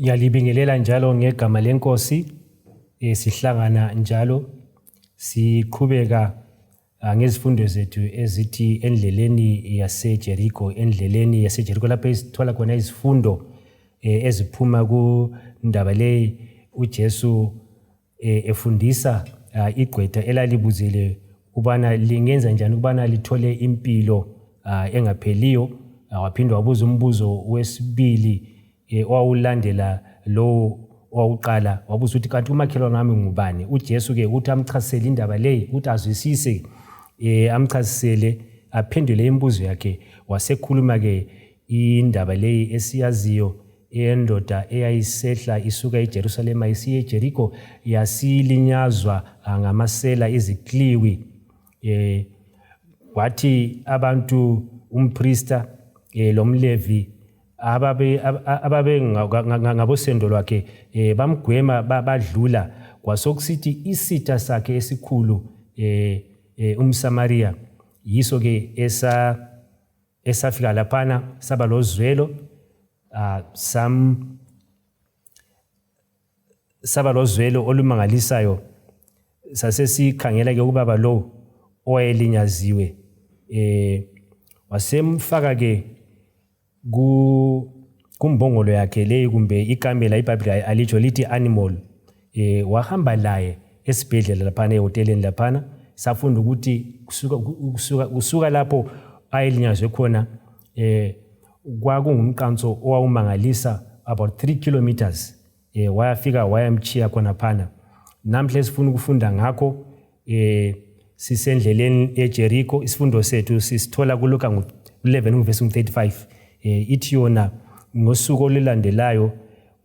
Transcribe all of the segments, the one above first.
Ngiyalibingelela njalo ngegama lenkosi eh, sihlangana njalo siqhubeka ah, ngezifundo zethu ezithi endleleni yaseJeriko, endleleni yaseJeriko lapho esithola khona izifundo eh, eziphuma kundaba leyi uJesu eh, efundisa ah, igqwetha elalibuzile ukubana lingenza njani ukubana lithole impilo ah, engapheliyo. Ah, waphinde wabuza umbuzo wesibili eh, owawulandela lowo owawuqala, wabuza ukuthi kanti umakhelwane wami ngubani. UJesu-ke ukuthi amchasisele indaba leyi, ukuthi azwisise, amchasisele, aphendule imibuzo yakhe. Wasekhuluma-ke indaba leyi esiyaziyo eyendoda eyayisehla isuka eJerusalema isiya eJeriko, yasilinyazwa ngamasela izikliwi. Kwathi abantu, umprista lomLevi ababe ababe ngabosendo lwakhe bamgwema badlula. Kwasokusithi isitha sakhe esikhulu umSamariya yiso ke esa esafika laphana saba lozwelo sam saba lozwelo olumangalisayo. Sasesikhangela ke ubaba lo owayelinyaziwe, wasemfaka ke ku kumbongolo yakhe leyi kumbe ikamela, iBhayibheli alitsho, lithi animal. Wahamba laye esibhedlela laphana, ehoteleni laphana. Safunda ukuthi kusuka lapho ayelinyazwe khona kwakungumqanso owawumangalisa, about 3 kilometers. Wayafika wayamchiya khonaphana. Namhla esifuna ukufunda ngakho sisendleleni eJericho. Isifundo sethu sisithola kuLuka 11 verse 35. Ithi yona, ngosuku olulandelayo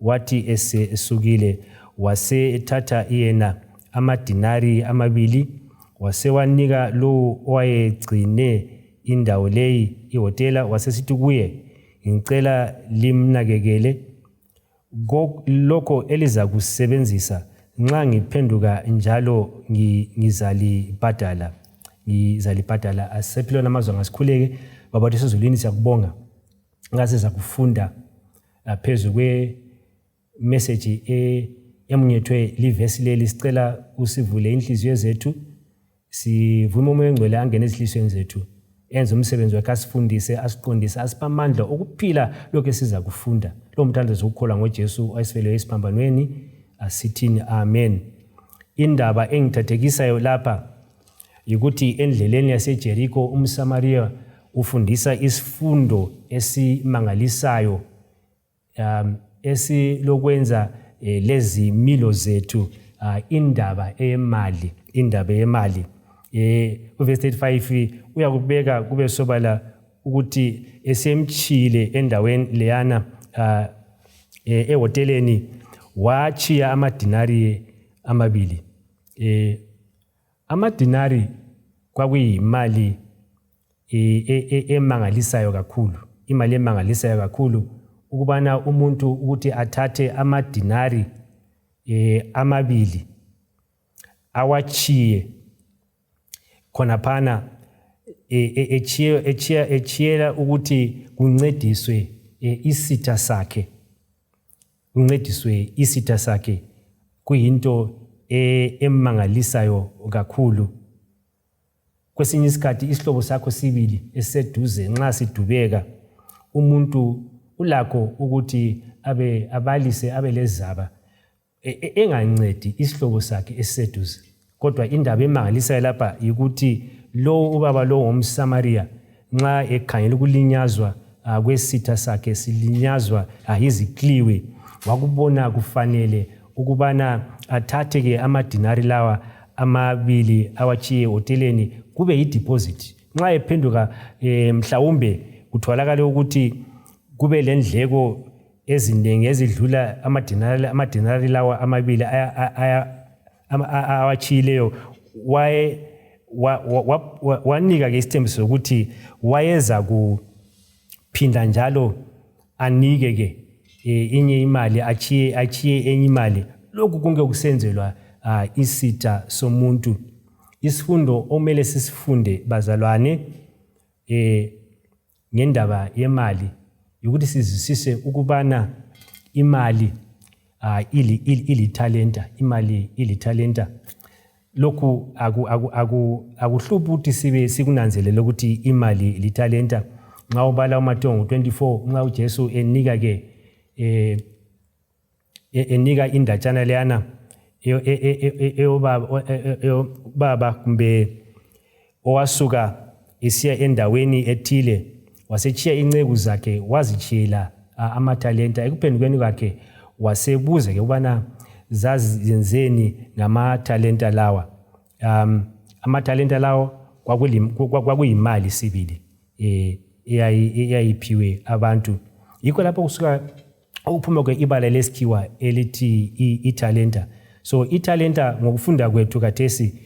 wathi esukile wasethatha yena amadinari amabili, wasewanika lowo owayegcine indawo leyi, ihotela, wasesithi kuye, ngicela limnakekele, lokho elizakusebenzisa nxa ngiphenduka njalo ngizalibhadala, ngizalibhadala. Asephilona amazwi, ngasikhuleke. Baba wethu osezulwini, siyakubonga ngasiza kufunda phezu kwe message emunyethwe livesi leli. Sicela usivule inhliziyo zethu, sivume uMoya oNgcwele angene ezinhliziyweni zethu, enze umsebenzi wakhe, asifundise, asiqondise, asiphe amandla okuphila lokhu esiza kufunda. Lowo mthandazo ukukholwa ngoJesu owayesifeleyo esiphambanweni, asithini amen. Indaba engithathekisayo lapha yikuthi endleleni yaseJeriko umSamariya ufundisa isifundo esimangalisayo esilokwenza lezimilo zethu, indaba eyemali, indaba yemali. Uverse 35 uyakubeka kube sobala ukuthi esemchile endaweni leyana, ehoteleni, wachiya amadinari amabili. Amadinari kwakuyimali emangalisayo kakhulu, imali emangalisayo kakhulu ukubana umuntu ukuthi athathe amadinari amabili awachiye khonaphana, echiyela ukuthi kuncediswe isitha sakhe, kuncediswe isitha sakhe, kuyinto emangalisayo kakhulu. Kwesinye isikhathi isihlobo sakho sibili esiseduze nxa sidubeka, umuntu ulakho ukuthi abe abalise, abe lezaba, engancedi isihlobo sakhe esiseduze. Kodwa indaba emangalisayo lapha yikuthi lo ubaba lo ngomSamariya, nxa ekhangela ukulinyazwa kwesitha sakhe silinyazwa yizikliwi, wakubona kufanele ukubana athathe-ke amadinari lawa amabili awachiye ehoteleni kube yideposit. Nxa ephenduka mhlawumbe kutholakale ukuthi kube lendleko eziningi ezidlula amadinari lawa amabili awachiyileyo, waye wanika ke isithembiso sokuthi wayeza kuphinda njalo anike ke enye imali, achiye enye imali. Lokhu konke kusenzelwa isitha somuntu. Isifundo omele sisifunde, bazalwane, ngendaba yemali yikuthi sizwisise ukubana imali Ilithalenta, imali ilithalenta. Lokhu akuhluphi ukuthi sibe sikunanzelele ukuthi imali lithalenta. Nxa ubala uMateyu 24, nxa uJesu enika ke enika indatshana leyana eyobaba kumbe owasuka esiya endaweni ethile, wasetshiya inceku zakhe, wazitshiyela amathalenta. Ekuphendukeni kwakhe wasebuza ke ukubana zazenzeni ngamathalenta lawa. Amathalenta lawo kwakuyimali sibili eyayiphiwe abantu. Yikho lapho kusuka ukuphuma kwe ibala lesikhiwa elithi ithalenta. So ithalenta, ngokufunda kwethu khathesi,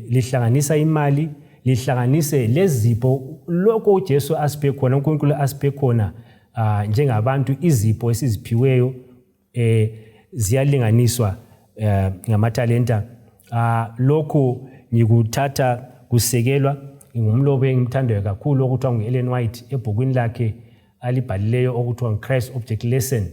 lihlanganisa imali, lihlanganise lezipho, lokho uJesu asiphe khona, uNkulunkulu asiphe khona njengabantu. Izipho esiziphiweyo ziyalinganiswa ngamathalenta. Lokhu ngikuthatha kusekelwa ngumlobi engimthandayo kakhulu okuthiwa ngu-Ellen White, ebhukwini lakhe alibhalileyo okuthiwa ngu-Christ Object Lesson,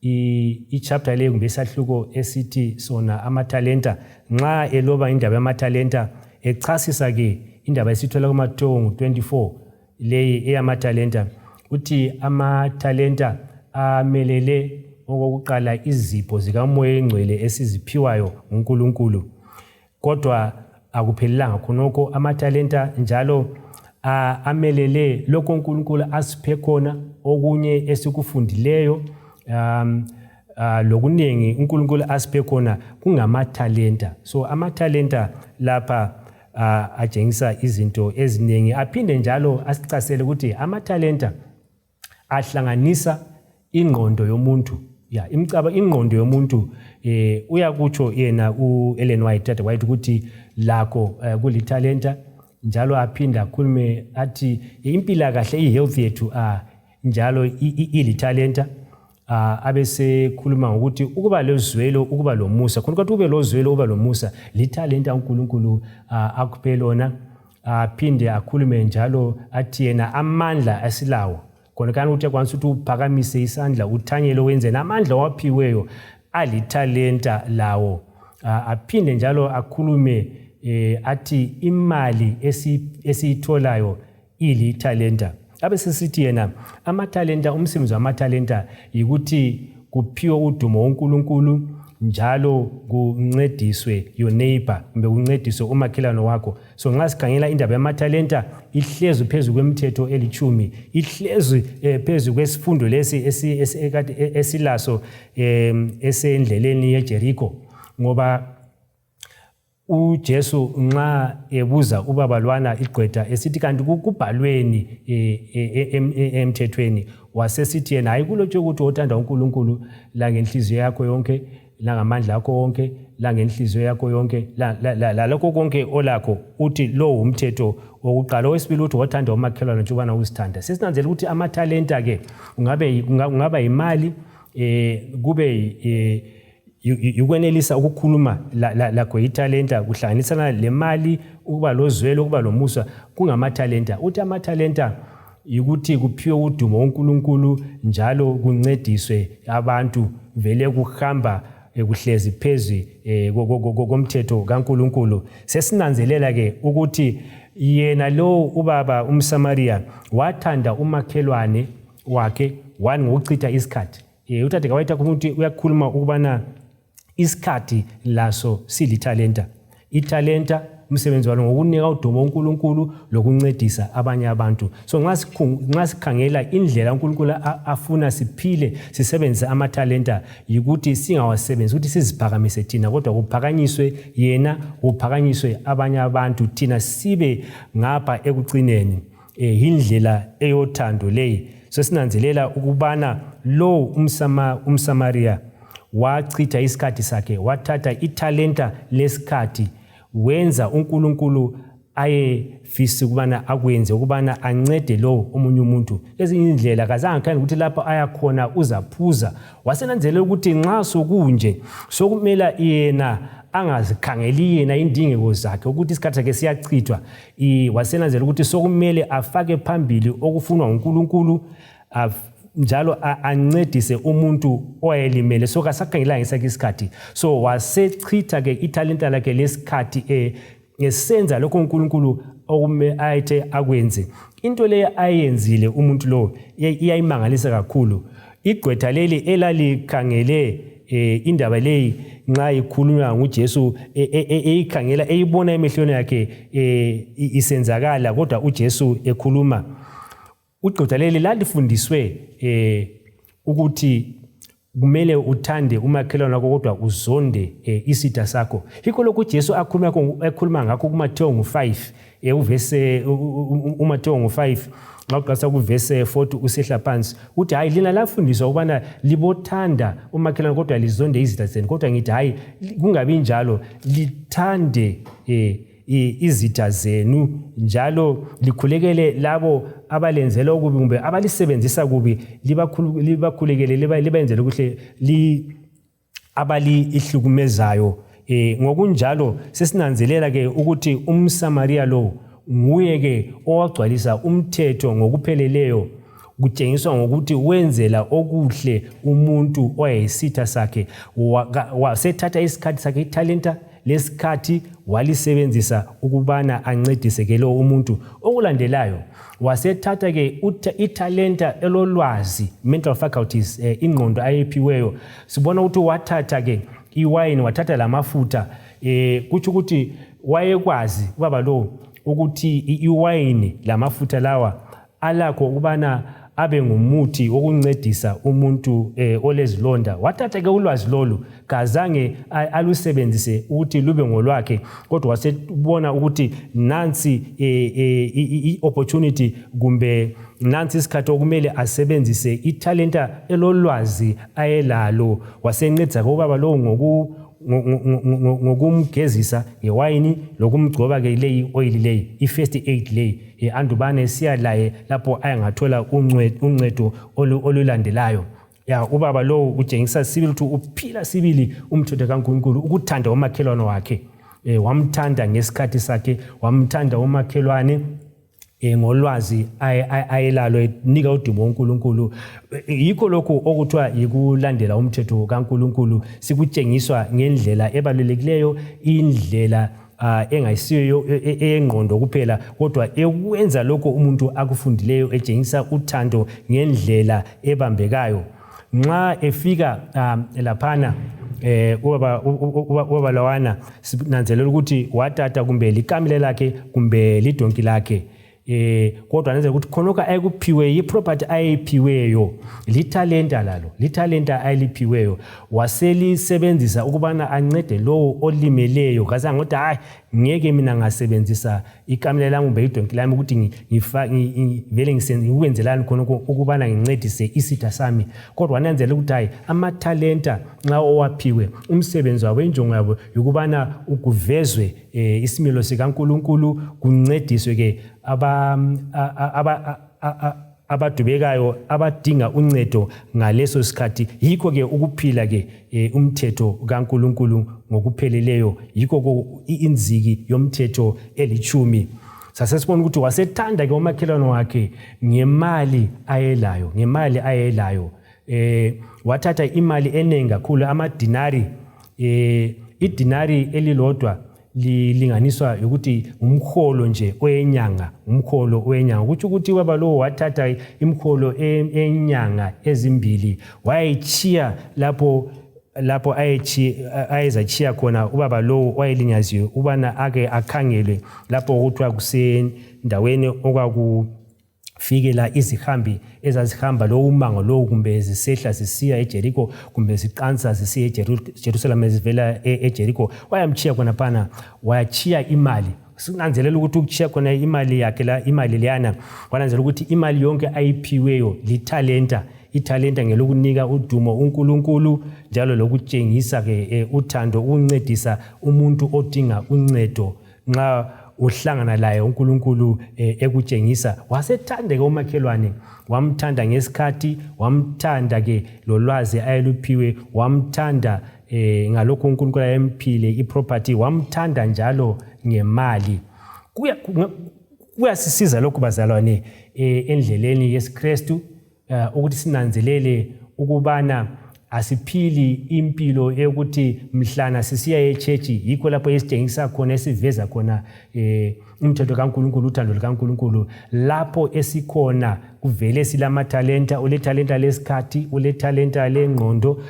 i-chapter leyo kumbe isahluko esithi sona amathalenta. Nxa eloba indaba yamathalenta, echasisa ke indaba esithola kuMateyu ngu-24 leyi eyamathalenta, uthi amathalenta amelele okokuqala izipho zikaMoya Engcwele esiziphiwayo nguNkulunkulu. Kodwa akuphelelanga khonokho, amathalenta njalo amelele lokho uNkulunkulu asiphe khona, okunye esikufundileyo, lokuningi uNkulunkulu asiphe khona kungamathalenta. So amathalenta lapha atshengisa izinto eziningi. Aphinde njalo asicasele ukuthi amathalenta ahlanganisa ingqondo yomuntu, ya imcaba, ingqondo yomuntu. Uyakutsho yena uEllen White, Tata White, ukuthi lakho kulithalenta. Njalo aphinde akhulume athi impilakahle, i-health yethu, njalo ilithalenta. Abesekhuluma ngokuthi ukuba lozwelo, ukuba lomusa, khona ukuthi ube lozwelo, uba lomusa, lithalenta uNkulunkulu akuphe lona. Aphinde akhulume njalo athi yena amandla asilawo khona kani, ukuthi uyakwanisa ukuthi uphakamise isandla, uthanyele, wenzeni, amandla owaphiweyo alithalenta lawo. Aphinde njalo akhulume athi imali esiyitholayo ilithalenta. Abe sesithi yena amathalenta, umsebenzi wamathalenta yikuthi kuphiwe udumo uNkulunkulu, njalo kuncediswe your neighbor kumbe kuncediswe umakhelwane wakho. So nxa sikhangela indaba yamathalenta, ihlezi phezu kwemithetho elithumi, ihlezi phezu kwesifundo lesi esilaso esendleleni yeJeriko, ngoba uJesu nxa ebuza ubaba lwana igqwetha esithi, "Kanti kubhalweni emthethweni?" wasesithi yena, "Hayi, kulotshwe ukuthi othanda uNkulunkulu la ngenhliziyo yakho yonke, langamandla akho wonke, langenhliziyo yakho yonke, lalokho konke olakho." Uthi lo umthetho wokuqala. Owesibili uthi wothanda umakhelwane njengobana uzithanda. Sesinanzela ukuthi amathalenta ke kungabe kungaba imali, kube yukwenelisa ukukhuluma lakho ithalenta, kuhlanganisana lemali, ukuba lozwelo, ukuba lomusa, kungamathalenta. Uthi amathalenta yikuthi kuphiwe udumo uNkulunkulu, njalo kuncediswe abantu. Vele kuhamba kuhlezi phezu komthetho kaNkulunkulu. Sesinanzelela ke ukuthi yena lo ubaba umSamaria wathanda umakhelwane wakhe one ngokuchitha isikhathi. Uthathe kawaita ukuthi uyakhuluma ukubana isikhathi laso silithalenta. Ithalenta umsebenzi walo ngokunika udumo uNkulunkulu lokuncedisa abanye abantu. So nxa sikhangela indlela uNkulunkulu afuna siphile, sisebenzise amathalenta, yikuthi singawasebenzisi ukuthi siziphakamise thina, kodwa kuphakanyiswe yena, kuphakanyiswe abanye abantu, thina sibe ngapha ekucineni. Yindlela eyothando leyi. Sesinanzelela ukubana lo umSamaria wachitha isikhathi sakhe, wathatha ithalenta lesikhathi, wenza uNkulunkulu ayefisa ukubana akwenze, ukubana ancede lo omunye umuntu. Ezinye indlela kazange akhangele ukuthi lapho ayakhona uzaphuza. Wasenanzelela ukuthi nxa sokunje, sokumela yena angazikhangeli yena indingeko zakhe, ukuthi isikhathi sakhe siyachithwa. Wasenanzelela ukuthi sokumele afake phambili okufunwa nguNkulunkulu. njalo ancedise umuntu owayelimele. So kasakhangelanga ngesakhe isikhathi, so wasechitha ke ithalenta lakhe lesikhathi ngesenza lokho uNkulunkulu okume ayethe akwenze. Into leyo ayenzile umuntu lo iyayimangalisa kakhulu. Igqwetha leli elalikhangele indaba leyi nxa ikhulunywa nguJesu, eyikhangela eyibona emehlweni yakhe isenzakala, kodwa uJesu ekhuluma. Ugqwetha leli lalifundiswe ukuthi kumele uthande umakhelwane wakho kodwa uzonde isitha sakho. Yikho lokhu uJesu akhuluma ngakho kuMathewu ngu-5, uvese uMathewu ngu-5, nxa uqalisa kuvese 40 usehla phansi, uthi hayi, lina lafundiswa ukubana libothanda umakhelwane kodwa lizonde izitha zenu, kodwa ngithi hayi, kungabi njalo, lithande izitha zenu njalo likhulekele labo abalenzela okubi kumbe abalisebenzisa kubi, libakhulekele, libenzele kuhle abali-ihlukumezayo. Ngokunjalo sesinanzelela ke ukuthi umSamariya lo nguye ke owagcwalisa umthetho ngokupheleleyo, kutshengiswa ngokuthi wenzela okuhle umuntu owayeyisitha sakhe. Wasethatha isikhathi sakhe, ithalenta lesikhathi walisebenzisa ukubana ancedise ke lo umuntu. Okulandelayo wasethatha ke ithalenta elolwazi, mental faculties, ingqondo ayephiweyo. Sibona ukuthi wathatha ke iwayini, wathatha lamafutha, kutsho ukuthi wayekwazi ubaba lo ukuthi iwayini lamafutha lawa alakho ukubana abe ngumuthi wokuncedisa umuntu olezilonda. Wathatha ke ulwazi lolu, kazange alusebenzise ukuthi lube ngolwakhe, kodwa wasebona ukuthi nansi i-opportunity kumbe nansi isikhathi okumele asebenzise ithalenta elolwazi ayelalo. Wasencedisa ke ubaba lowo ngokumgezisa ngewayini lokumgcoba ke leyi oil leyi, i-first aid leyi, andubana esiya laye lapho ayengathola uncedo olulandelayo. Ya, ubaba lowo utshengisa sibili ukuthi uphila sibili umthetho kaNkulunkulu, ukuthanda umakhelwane wakhe. Wamthanda ngesikhathi sakhe, wamthanda umakhelwane ngolwazi ayelalo, enika udumo uNkulunkulu. Yikho lokhu okuthiwa yikulandela umthetho kaNkulunkulu, sikutshengiswa ngendlela ebalulekileyo, indlela engayisiyo eyengqondo kuphela, kodwa ekwenza lokho umuntu akufundileyo, etshengisa uthando ngendlela ebambekayo. Nxa efika laphana ubaba lawana, sinanzelela ukuthi watata kumbe likamela lakhe kumbe lidonki lakhe, kodwa nanzelela ukuthi khonokho ayekuphiwe yiproperty ayiphiweyo, lithalenta lalo, lithalenta ayiliphiweyo, waselisebenzisa ukubana ancede lowo olimeleyo. Kazange ukuthi hayi, ngeke mina ngasebenzisa ikamela lami kumbe idonki lami ukuthi vele ngikwenzelani khonokho ukubana ngincedise isitha sami, kodwa wananzelela ukuthi hayi, amathalenta nxa owaphiwe, umsebenzi wabo, injongo yabo yukubana kuvezwe isimilo sikaNkulunkulu, kuncediswe ke abadubekayo abadinga uncedo ngaleso sikhathi. Yikho ke ukuphila ke umthetho kaNkulunkulu ngokupheleleyo, yikho inziki yomthetho elitshumi. Sasesibona ukuthi wasethanda ke umakhelwane wakhe ngemali ayelayo, ngemali ayelayo. Wathatha imali eningi kakhulu, amadinari. Idinari elilodwa lilinganiswa ukuthi ngumholo nje owenyanga, ngumholo owenyanga. Kutsho ukuthi ubaba lowo wathatha imholo enyanga ezimbili, wayechiya lapho ayezachiya khona ubaba lowo owayelinyaziwe ubana ake akhangelwe lapho okuthiwa kusendaweni okwaku fikela izihambi ezazihamba lowo umango lowo, kumbe zisehla zisiya eJeriko kumbe ziqansa zisiya eJerusalem zivela eJeriko. Wayamchiya khonaphana, wayachiya imali. Sinanzelela ukuthi ukuchiya khona imali yakhe la, imali leyana, wananzelela ukuthi imali yonke ayiphiweyo lithalenta. Ithalenta ngelokunika udumo uNkulunkulu njalo lokutshengisa ke uthando, ukuncedisa umuntu odinga uncedo nxa uhlangana laye uNkulunkulu ekutshengisa. Wasethanda ke umakhelwane, wamthanda ngesikhathi, wamthanda ke lolwazi ayeluphiwe, wamthanda ngalokho uNkulunkulu ayemphile iproperty, wamthanda njalo ngemali. Kuyasisiza lokhu bazalwane endleleni yesiKristu. Ukuthi sinanzelele ukubana asiphili impilo eyokuthi mhlana sisiya echechi yikho lapho esitshengisa khona, esiveza khona umthetho kaNkulunkulu, uthando lukaNkulunkulu. Lapho esikhona kuvele silamathalenta. Ulethalenta lesikhathi, ulethalenta lengqondo,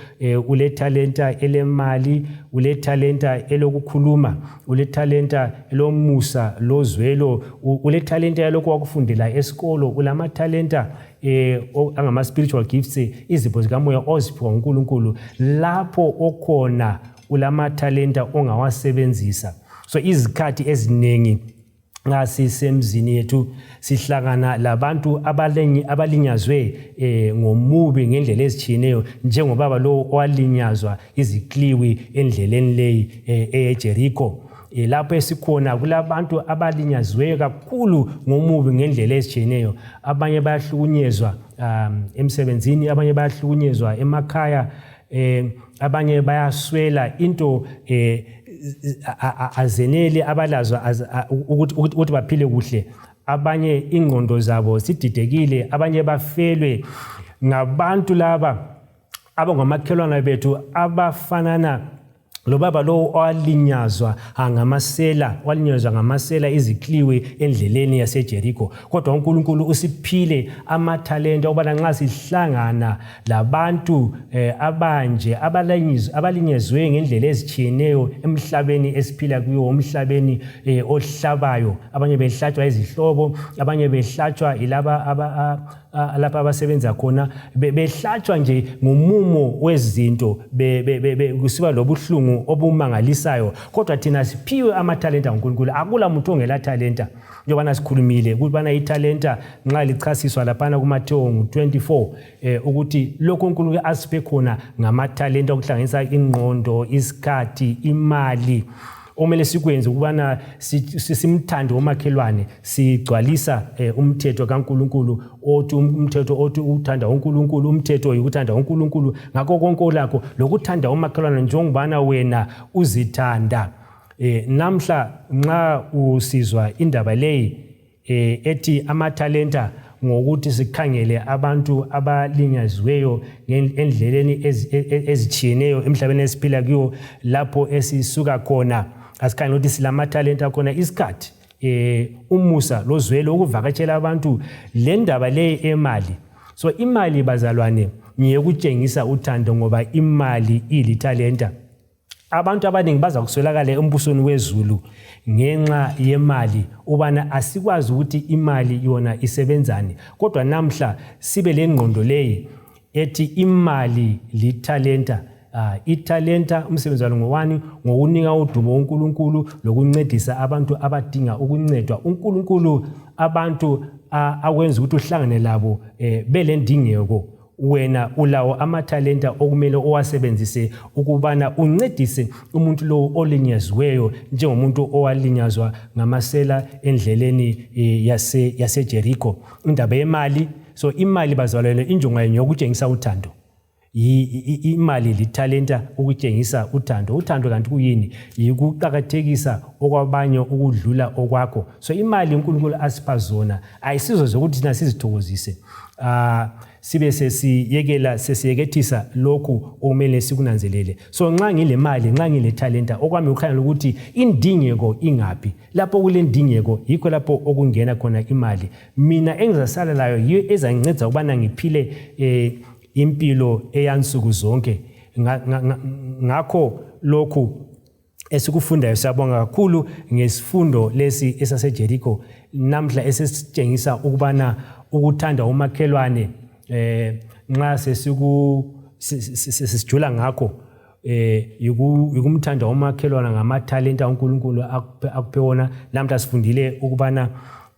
ulethalenta elemali, ulethalenta elokukhuluma, ulethalenta elomusa lozwelo, ulethalenta yalokho wakufundela esikolo, ulamathalenta angama-spiritual gifts, izipho zikamoya oziphiwa nguNkulunkulu. Lapho okhona ulamathalenta ongawasebenzisa. So izikhathi eziningi nxa sisemzini yethu sihlangana labantu abalinyazwe ngomubi ngendlela ezitshiyeneyo, njengobaba lowo owalinyazwa izikliwi endleleni leyi eyeJeriko. Lapho esikhona kulabantu abalinyaziweyo kakhulu ngomubi ngendlela ezitshiyeneyo. Abanye bayahlukunyezwa emsebenzini, abanye bayahlukunyezwa emakhaya, abanye bayaswela into, azeneli abalazo ukuthi baphile kuhle. Abanye ingqondo zabo sididekile, abanye bafelwe ngabantu laba abangomakhelwana bethu abafanana lo baba lowo owalinyazwa ngamasela, walinyazwa ngamasela izikliwe endleleni yaseJeriko. Kodwa uNkulunkulu usiphile amathalenta ukubana nxa sihlangana labantu abanje abalinyazwe ngendlela ezitshiyeneyo emhlabeni esiphila kuyo, umhlabeni ohlabayo, abanye behlatshwa izihlobo, abanye behlatshwa yilaba lapha abasebenza khona, behlatshwa nje ngumumo wezinto, kusiba lobuhlungu obumangalisayo. Kodwa thina siphiwe amathalenta nguNkulunkulu. Akula muntu ongela talenta, njengobana sikhulumile ukubana ithalenta nxa lichasiswa laphana kuMathewu ngu-24, ukuthi lokho uNkulunkulu asiphe khona ngamathalenta, okuhlanganisa ingqondo, isikhathi, imali, okumele sikwenze ukubana simthande umakhelwane, sigcwalisa umthetho kaNkulunkulu othi, umthetho othi uthanda uNkulunkulu, umthetho yikuthanda uNkulunkulu ngakho konke olakho lokuthanda umakhelwane njengobana wena uzithanda. Namhla nxa usizwa indaba leyi ethi amathalenta, ngokuthi sikhangele abantu abalinyaziweyo endleleni ezitshiyeneyo emhlabeni esiphila kuyo, lapho esisuka khona, asikhangele ukuthi silamathalenta khona, isikhathi, umusa lozwelo, ukuvakatshela abantu, le ndaba leyi emali. So imali, bazalwane, ngiyekutshengisa uthando, ngoba imali ilithalenta. Abantu abaningi baza kuswelakala embusweni wezulu ngenxa yemali, ubana asikwazi ukuthi imali yona isebenzani. Kodwa namhla sibe lengqondo leyi ethi imali lithalenta. Ithalenta umsebenzi walo ngowani? Ngokunika udumo uNkulunkulu lokuncedisa abantu abadinga ukuncedwa. UNkulunkulu abantu akwenza ukuthi uhlangane labo belendingeko, wena ulawo amathalenta okumele owasebenzise ukubana uncedise umuntu lowo olinyaziweyo, njengomuntu owalinyazwa ngamasela endleleni yaseJeriko. Indaba yemali, so imali, bazalwane, injongo yayo ngeyokutshengisa uthando. Imali lithalenta ukutshengisa uthando. Uthando kanti kuyini? Yikuqakathekisa okwabanye ukudlula okwakho. So imali uNkulunkulu asipha zona ayisizo zokuthi thina sizithokozise, sibe sesiyekela, sesiyekethisa lokhu okumele sikunanzelele. So nxa ngile mali, nxa ngilethalenta, okwami kukhangela ukuthi indingeko ingaphi. Lapho kulendingeko yikho lapho okungena khona imali. Mina engizasala layo yiyo ezanginceda ukubana ngiphile impilo eyansuku zonke. Ngakho lokhu esikufundayo, siyabonga kakhulu ngesifundo lesi esaseJeriko namhla, esesitshengisa ukubana ukuthanda umakhelwane, nxa sesiku sesijula ngakho, yikumthanda umakhelwana ngamathalenta uNkulunkulu akuphe wona. Namhla sifundile ukubana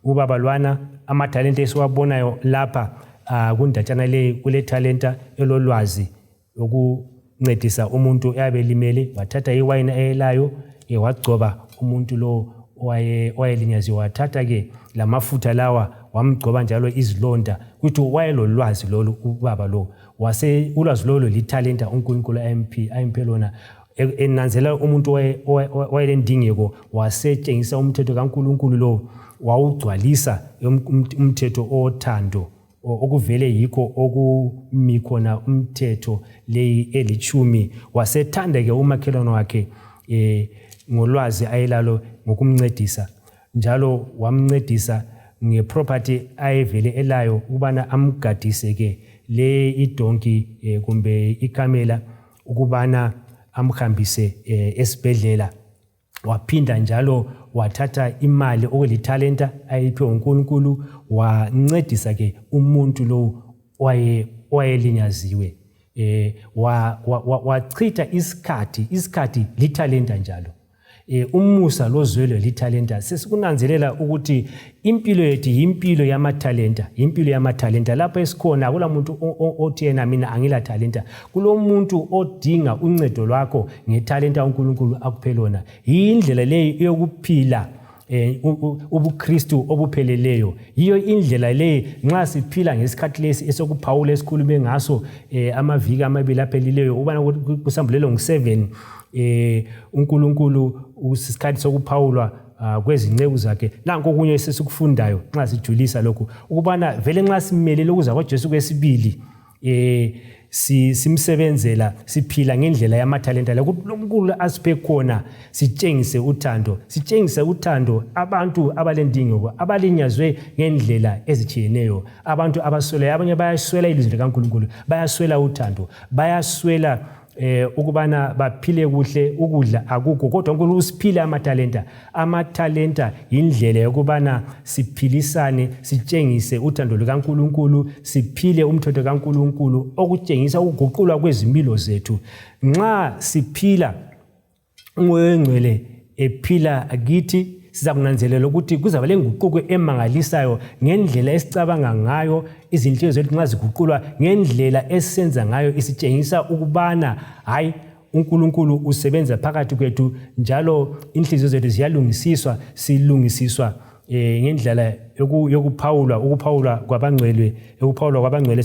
ubaba lwana, amathalenta esiwabonayo lapha kundatshana leyi, kule talenta elolwazi lokuncedisa umuntu eyabe elimele. Wathatha iwayini ayelayo, wagcoba umuntu lo owayelinyaziwe, wathatha-ke lamafutha lawa wamgcoba njalo izilonda, kuthi wayelolwazi lolu ubaba lo. Wase ulwazi lolu lithalenta uNkulunkulu ayemphe lona, enanzelela umuntu wayelendingeko, wasetshengisa umthetho kaNkulunkulu lo, wawugcwalisa umthetho othando. Okuvele yikho okumi khona umthetho leyi elitshumi. Wasethanda ke umakhelwane wakhe ngolwazi ayelalo ngokumncedisa, njalo wamncedisa ngeproperty ayevele elayo ukubana amgadise ke le idonki kumbe ikamela ukubana amhambise esibhedlela. Waphinda njalo wathatha imali okulithalenta ayiphiwe uNkulunkulu, wancedisa ke umuntu lowu owayelinyaziwe. Wachitha isikhathi, isikhathi lithalenta njalo. Umusa lozwelo lithalenta. Sesikunanzelela ukuthi impilo yethu yimpilo yamathalenta, yimpilo yamathalenta. Lapho esikhona akula muntu othi yena mina angila thalenta. Kulomuntu odinga uncedo lwakho ngethalenta uNkulunkulu akuphe lona. Yindlela leyi eyokuphila ubuKristu obupheleleyo. Yiyo indlela leyi nxa siphila ngesikhathi lesi esokuphawula esikhulume ngaso amaviki amabili aphelileyo, ukubana kusambulelo ngu-7 uNkulunkulu isikhathi sokuphawulwa kwezinceku zakhe. Nanku okunye esikufundayo nxa sijulisa lokhu, ukubana vele nxa simelele ukuza kwaJesu kwesibili simsebenzela, siphila ngendlela yamathalenta la uNkulunkulu asiphe khona, sitshengise uthando, sitshengise uthando abantu abalendingeko, abalinyazwe ngendlela ezitshiyeneyo, abantu abaswelayo. Abanye bayaswela ilizwi likaNkulunkulu, bayaswela uthando, bayaswela ukubana baphile kuhle, ukudla akukho, kodwa uNkulunkulu usiphile amathalenta. Amathalenta yindlela yokubana siphilisane, sitshengise uthando lukaNkulunkulu, siphile umthetho kaNkulunkulu okutshengisa ukuguqulwa kwezimilo zethu. Nxa siphila uMoya oNgcwele ephila kithi, sizakunanzelela ukuthi kuzaba lenguquko emangalisayo ngendlela esicabanga ngayo. Izinhliziyo zethu nxa ziguqulwa ngendlela esisenza ngayo, isitshengisa ukubana hayi, uNkulunkulu usebenza phakathi kwethu, njalo inhliziyo zethu ziyalungisiswa, silungisiswa ngendlela yokuphawulwa, ukuphawulwa kwabangcwele, ukuphawulwa kwabangcwele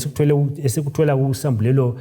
esikuthola kusambulelo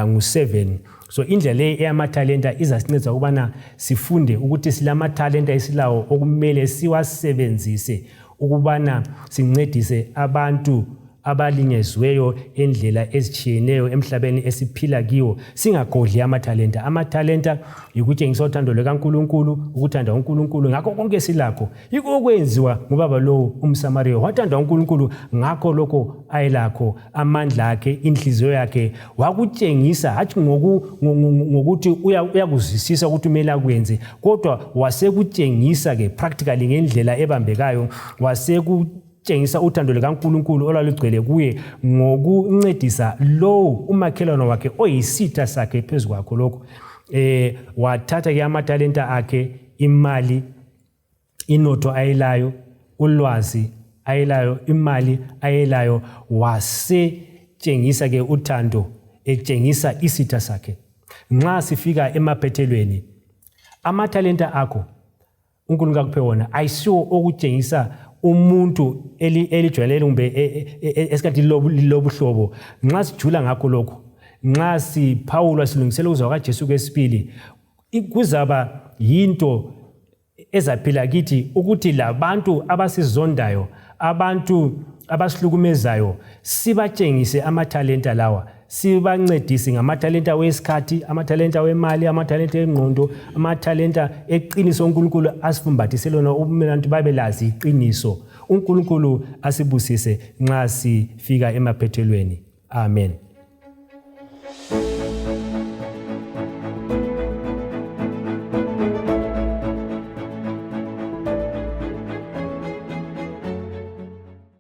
ngu-7. So indlela leyi eyamathalenta izasinceda ukubana sifunde ukuthi silamathalenta esilawo okumele siwasebenzise ukubana sincedise abantu abalinyeziweyo endlela ezitshiyeneyo emhlabeni esiphila kiwo, singagodli amathalenta. Amathalenta yikutshengisa uthando lukaNkulunkulu, ukuthanda uNkulunkulu ngakho konke silakho. Yikho okwenziwa ngubaba lowu umSamariya, wathanda uNkulunkulu ngakho lokho ayelakho, amandla akhe, inhliziyo yakhe wakutshengisa, hatshi ngokuthi uyakuzwisisa ukuthi kumele akwenze, kodwa wasekutshengisa ke practically ngendlela ebambekayo, wasekutshengisa uthando lukaNkulunkulu olwalugcwele kuye ngokuncedisa lowu umakhelwane wakhe oyisitha sakhe. Phezu kwakho lokho wathatha ke amathalenta akhe, imali, inotho ayelayo, ulwazi ayelayo, imali ayelayo, wasetshengisa ke uthando etshengisa isitha sakhe. Nxa sifika emaphethelweni, amathalenta akho uNkulunkulu akuphe wona ayisiwo okutshengisa umuntu elijwayelele kumbe esikhathi lobuhlobo. Nxa sijula ngakho lokhu, nxa siphawulwa silungisela ukuza kwaJesu kwesibili, kuzaba yinto ezaphila kithi ukuthi labantu abasizondayo, abantu abasihlukumezayo, sibatshengise amathalenta lawa, sibancedise ngamathalenta wesikhathi, amathalenta wemali, amathalenta engqondo, amathalenta eqiniso uNkulunkulu asifumbathise lona, abantu babelazi iqiniso. uNkulunkulu asibusise nxa sifika emaphethelweni. Amen.